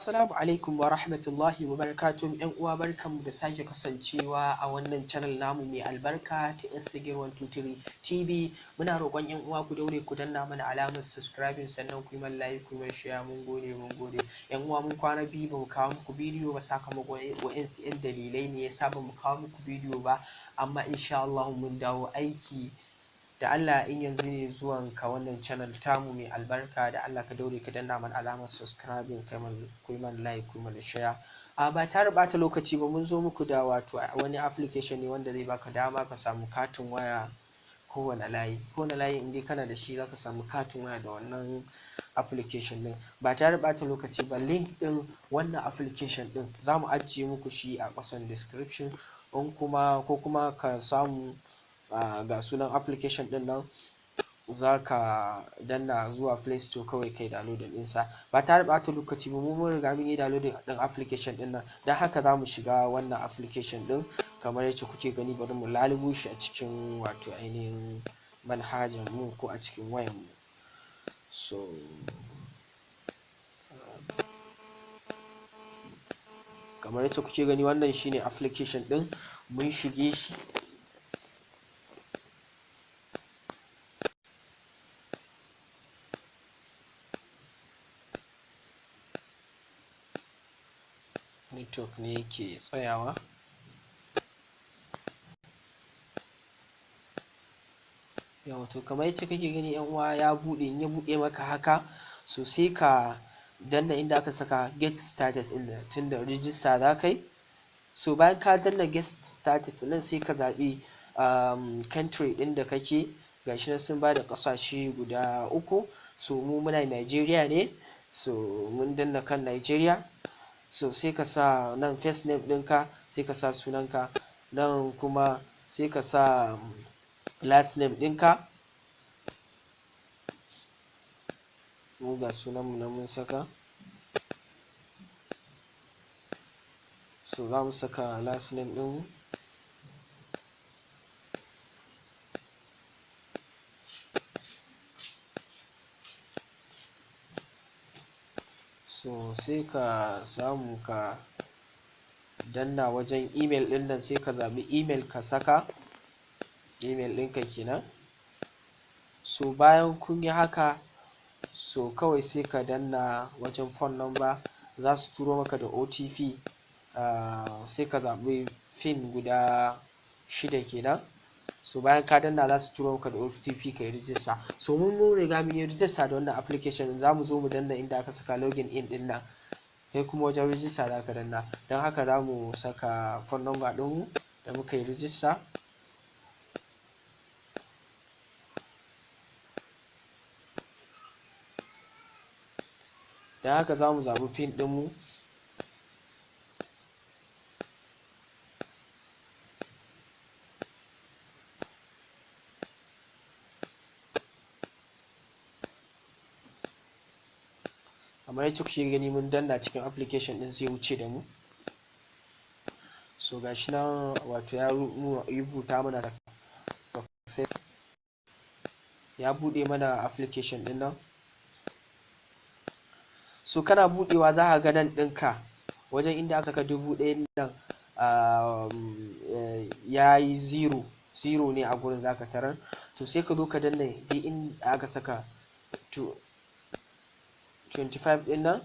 Assalamu alaikum wa rahmatullahi wa barakatuh. ‘Yan uwa, barkanmu da sake kasancewa a wannan channel namu mai albarka ta Instagram 123 TV. Muna roƙon ‘yan uwa ku daure ku danna mana alamar subscribing, sannan ku yi mana like, ku yi mana share. Mun gode, mun gode. ‘Yan uwa, mun kwana biyu ba mu kawo muku bidiyo ba, sakamakon wa'insu ‘yan dalilai ne yasa ba mu kawo muku bidiyo ba, amma insha Allah mun dawo aiki da Allah. In yanzu ne zuwan ka wannan channel tamu mai albarka, da Allah ka daure ka danna mana alamar subscribing, kai mana, ku yi mana like, ku yi mana share. A ba tare bata lokaci ba, mun zo muku da wato wani application ne wanda zai baka dama ka samu katin waya kowane layi, kowane layi. In dai kana da shi, zaka samu katin waya da wannan application din. Ba tare bata lokaci ba, link din wannan application din zamu ajiye muku shi a ƙasan description. In kuma ko kuma ka samu, ga sunan application din nan, za ka danna zuwa Play Store kawai kai downloading ɗinsa. Ba tare ɓata lokaci ba, mu mun riga mun yi downloading ɗin application ɗin nan, don haka za mu shiga wannan application ɗin kamar yacce kuke gani. Bari mu lalubo shi a cikin wato ainihin manhajan mu ko a cikin wayan mu. So kamar yacce kuke gani, wannan shine application ɗin, mun shige shi. Network ne yake tsayawa. Yawwa, to kamar yacce kake gani, ‘yan uwa, ya buɗe. In ya buɗe maka haka, so sai ka danna inda aka saka "Get started" ɗin nan, tunda register za ka yi. So bayan ka danna "Get started" nan, sai ka zaɓi country ɗin da kake. Gashi nan sun bada ƙasashe guda uku. So mu muna Nigeria ne, so mun danna kan Nigeria. So sai ka sa nan first name ɗinka, sai ka sa sunanka. Nan kuma sai ka sa last name ɗinka. Mu ga sunanmu nan mun saka, so za mu saka last name ɗinmu. So sai ka samu ka danna wajen email ɗin nan, sai ka zaɓi email, ka saka email ɗinka kenan. So bayan kun yi haka, so kawai sai ka danna wajen phone number, za su turo maka da OTP. Sai ka zaɓi PIN guda shida kenan. So bayan ka danna, za su turo maka da OTP ka yi register. So mun riga mun yi register da wannan application. Za mu zo mu danna inda aka saka "Login in" ɗin nan, kai kuma wajen register za ka danna. Don haka za mu saka phone number ɗinmu da muka yi register. Don haka za mu zaɓi PIN ɗinmu. Kamar yacce kuke gani, mun danna cikin application ɗin, zai wuce da mu. So gashi nan, wato ya rubuta mana, ya buɗe mana application ɗin nan. So kana buɗewa, za ka ga nan ɗinka wajen inda aka saka 1000 nan ya yi zero zero ne a gurin za ka tarar. To sai ka zo ka danna duk inda aka saka 25 ɗin nan,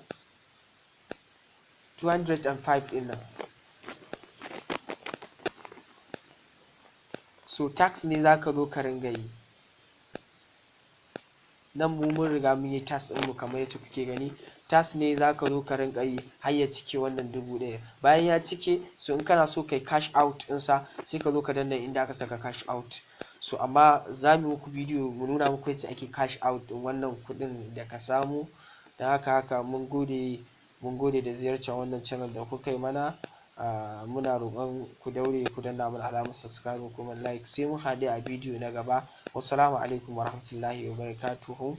205 ɗin nan. So task ne za ka zo ka ringa yi nan. Mu mun riga mun yi task ɗinmu kamar yacce kuke gani. Task ne za ka zo ka rinƙa yi har ya cike wannan 1000. Bayan ya cike, so in kana so kai cash out ɗinsa, sai ka zo ka danna inda aka saka "Cash out". So amma za mu muku bidiyo mu nuna muku yacce ake cash out ɗin wannan kuɗin da ka samu. Don haka mun gode, mun gode da ziyartar wannan channel da kuka yi mana. Muna roƙon ku daure ku danna mana alamar subscribe kuma like. Sai mun haɗu a bidiyo na gaba. Wassalamu alaikum warahmatullahi wabarakatuhu.